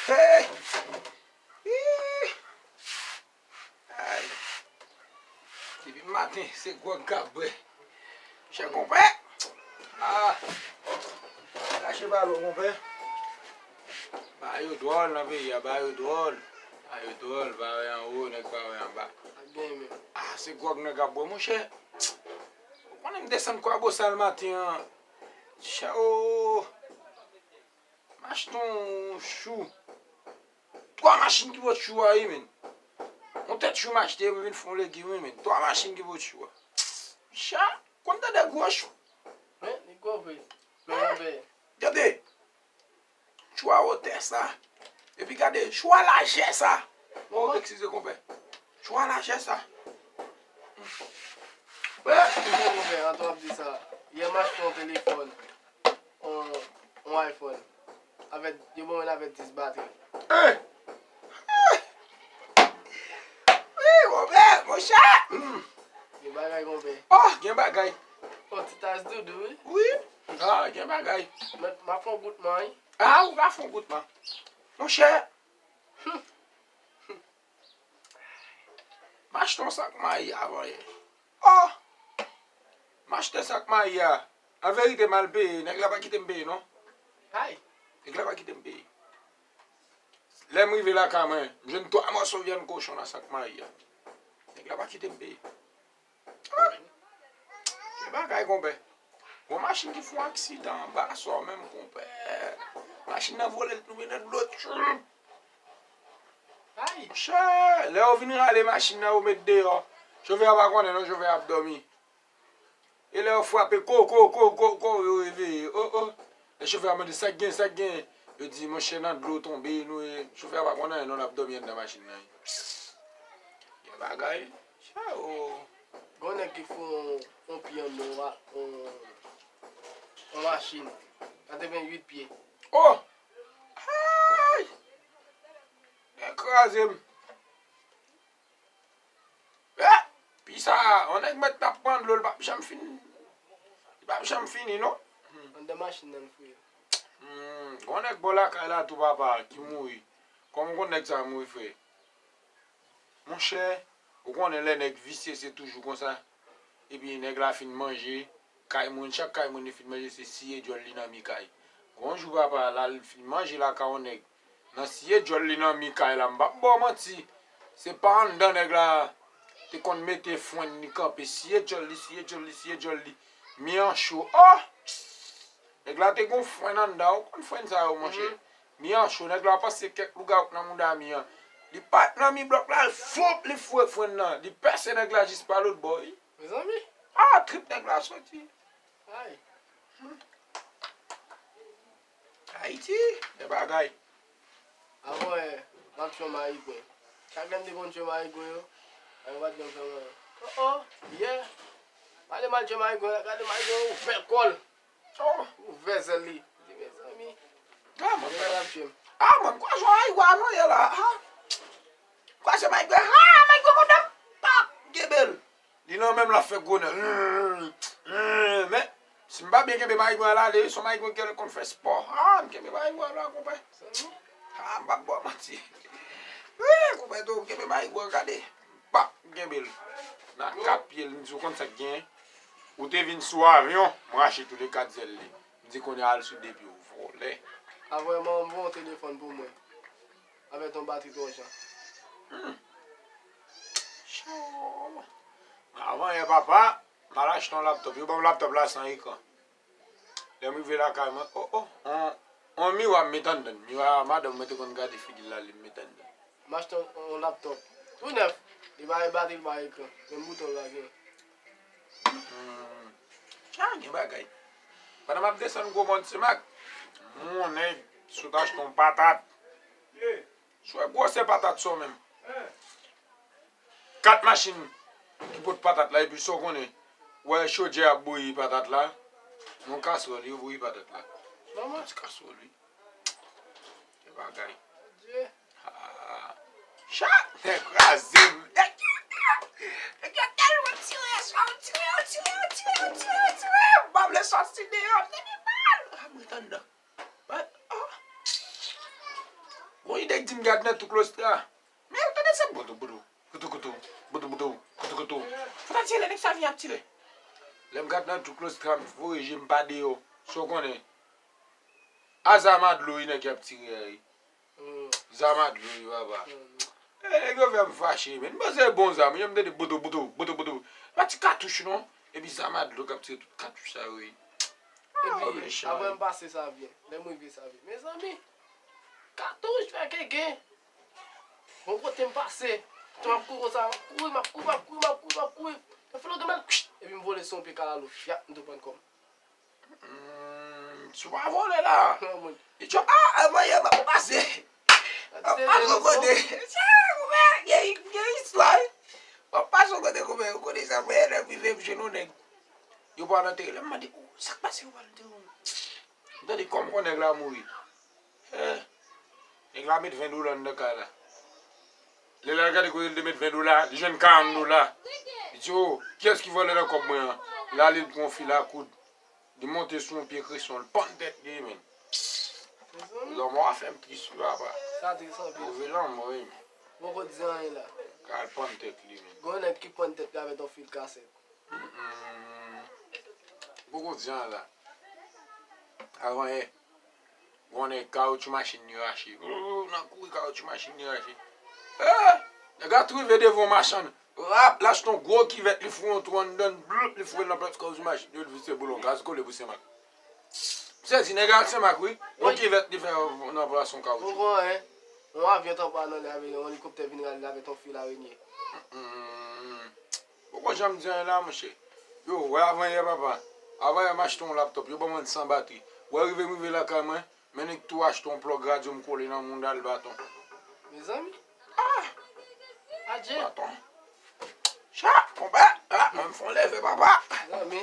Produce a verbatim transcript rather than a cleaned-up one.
Hey! Ih! Ay. Depi maten, se gwòg k ap bwè. Chè konpè. Ah. Kache balo, konpè. Bagay yo dwòl nan peyi a, bagay yo dwòl. Bagay yo dwòl, pa wè anwo, nèg pa wè anba. Ah, se gwòg nèg ap bwè, monchè. Ou konnen m desann Kwabosal maten an. Chè, o. M achte yon chou. Twa machin ki pot chou a, wi, men. Yon tèt chou m achte, epi vin fè yon legim, wi, men. Twa machin ki pot chou a. Cha, konn tande gwo chou. Men, li gwo vre. Men, men. Gade. Chou a wotè sa. Epi gade, chou a lajè sa. Oh, eskize, konpè. Chou a lajè sa. Eskize, konpè, antan w ap di sa. Yè m achte yon telefòn. On, on iPhone. Avèk, yo ban mwen avèk dis batri. Eh! Wi, monchè, monchè! Hmm. Gen bagay, konpè. Oh, gen bagay. On ti tas doudou, wi. Wi. Ah, gen bagay. Mèt, m ap fè on goutman, wi. Ah, ou ka fè on goutman. Monchè. Hmm. M achte yon sak mayi avan yè. Oh! M achte sak mayi a. An verite, m al peye. Nèg la pa kite m peye, non. Ay! Nèg la pa kite m peye. Lè m rive lakay mwen, m jwenn twa mòso vyann kochon nan sak mayi a. Nèg la pa kite m peye. Ah! Gen bagay, konpè. Gon machin ki fè yon aksidan anba sò menm, konpè. Machin nan vole, l tonbe nan dlo. Tchou! Ay! Chè, lè yo vin rale machin nan, yo met deyò. Chofè a pa konnen non, chofè a ap dòmi. E lè yo frape ko, ko, ko, ko, ko, yo reveye. Oh, oh. Lè chofè a mande sa k gen, sa k gen. Yo di, monchè, nan dlo tonbe, nou e. Chofè a pa konnen non, l ap dòmi anndan machin nan. Gen bagay. Chè, oh. Gon nèg ki fè yon, yon pye anndan yon, yon machin. Katreventuit pye. Oh! Ay! Nèg kraze m. Eh! Pi sa, yon nèg mèt t ap pran dlo, li p ap janm fin. Li p ap janm fini, non. Hmm. Anndan machin nan, l fouye. Hmm, gon nèg bò lakay la tou, papa, ki mouri. Kòman w konn nèg sa mouri, frè? Monchè, ou konnen lè nèg visye, se toujou konsa. Epi nèg la fin manje, kay moun, chak kay moun li fin manje, se siye djòl li nan mi kay. Gon jou papa la, l fin manje lakay yon nèg. Nan siye djòl li nan mi kay la, m p ap ba w manti. Se pa anndan nèg la te konn mete frenn li kanpe. Siye djòl li, siye djòl li, siye djòl li. Mi an cho. Oh! Nèg la te gon frenn anndan. Ou konn frenn sa yo, monchè. Mhm. Mi an cho, nèg la panse kèk lougawou k nan mouda mi an. Li pa t nan mi blòk la, l fwop, li foure frenn nan. Li pèse nèg la jis pa lòt bò, wi. Mezanmi. Ah, trip nèg la soti. Ay. Ayiti, gen bagay. Avan yè, m ap tchwe marigwen. Chak lè m te konn tchwe marigwen yo, ay, yo pa t janm fè m anyen. Oh, oh, yè. M ale m al tchwe marigwen, gade marigwen ouvè kò l. Oh. Ouvè zèl li. M di, mezanmi. Ah, mwen, nèg la ap tchwe m. Ah, mwen, m kwaze yon marigwen avan yè la. Ah. Kwaze marigwen. Ah, marigwen kontan. Pap, kenbe l. Li nan men m, l ap fè gwo nèg. Men, si m pa byen kenbe marigwen an, l ale, wi, se yon marigwen ki konn fè spò. Ah, m kenbe marigwen an la, konpè. Ah, m p ap ba w manti. Wi, konpè, tou, m kenbe marigwen an, gade. Pap, m kenbe l. Nan kat pye l, m di, w konn sa k genyen? Ou te vin sou avyon, m rache tou le kat zèl li. M di, kounye a al sou de pye w, vòlè. Avan yè, m voye yon telefòn pou mwen. Avèk yon batri twò jan. Hmm. Cho. Avan yè, papa, m al achte yon laptòp. Yo ban m laptòp la san ekran. Lè m rive lakay mwen, oh, oh, on, on miwa m met anndan. Miwa madanm mwen te konn gade figi l la, li m met anndan. M achte on, on laptòp tou nèf. Li pa gen batri, li pa gen ekran. Menm bouton l pa gen. Hmm. Chan gen bagay. Pandan m ap desann Gwo Mòn Senmak, yon nèg sot achte yon patat. Sou wè gwosè patat sa w menm. Kat machin ki pot patat la, epi sa w konnen, w wè chodyè ap bouyi patat la, yon kaswòl, yo bouyi patat la. Yon ti kaswòl, wi. Gen bagay. Ah. Chat, nèg kraze m. Nèg yo, nèg yo tèlman tire, swa yo tire, yo tire, yo tire, yo tire, yo tire. M pa vle sòti deyò, m tande bal. Ah, m ret anndan. But, oh. Bon, Li te di m gad nan tou klostra. Men ou tande se boudou boudou, koutou koutou, boudou boudou, koutou koutou. Fò ta tire nèg sa vin ap tire. Lè m gad nan tou klostra, m voye je m pa deyò. Sa w konnen. A zam a dlo wi nèg y ap tire a wi. Zam a dlo wi papa. E nèg yo fè m fache men. M panse bon zam wi, m tande boudou boudou, boudou boudou. Pa ti katouch non. Epi zam a dlo k ap tire tout katouch sa yo wi. Epi, avan m pase Savyen, lè m rive Savyen, mezanmi, katouch fè gege. Bon kote m pase, tou m ap kouri konsa, m ap kouri, m ap kouri, m ap kouri, m ap kouri, m ap kouri. Yon flou de mèt, epi m vole sou yon pye kalalou, fyap, m tou pran kò m. Si w pa vole la, li di w, a, a, manyè, m ap pase. M ap pase yon kote. Sa, koumen, gen, gen istwa wi. M ap pase yon kote, koumen, ou konnen sa, mwen, lè m rive, m jwenn yon nèg. Yo pral antere l. Lè m mande, o, sa k pase yo pral antere w? M tande kòm kon nèg la mouri. Eh, nèg la met ven dola anndan kay la. Lè l al gade kote l te met ven dola, li jwenn karant dola. Li di, o, kiyès ki vòlè nan kòb mwen an? La li pran yon fil a koud. Li monte sou yon pye kresyon, l pann tèt li, men. Lanmò a fè m tris wi papa. Sa tris anpil. Move lanmò wi men. Poko di anyen la. Kal pann tèt li men. Gon nèg ki pann tèt li avèk yon fil kasèt. Poko di anyen la. Avan yè. Gon nèg kawotchou machin li rache. Nan kouri kawotchou machin li rache. Eh! Nèg la t rive devan yon machann. Rap, l achte yon gwo kivèt, li foure yon twou anndan l, bloup, li foure l nan plas kawotchou machin yo, li vise boulon gaz kole pou Senmak. M sezi, nèg la al Senmak wi. Yon kivèt li fè nan plas yon kawotchou. Ou konprann? Yon avyon tanpwa nan lè avè yon elikoptè vin rale l avèk yon fil arenye. Poko janm di anyen la monchè. Yo, wè avanyè papa. Avanyè m achte yon laptòp, yo ban mwen l san batri. Wè rive m rive lakay mwen, men nèg tou achte yon plòg radyo m kole nan mounda l baton. Mezanmi. Ah! Adje! Baton. Cha, konpè. Ah, mwen m fè yon leve papa. Mezanmi.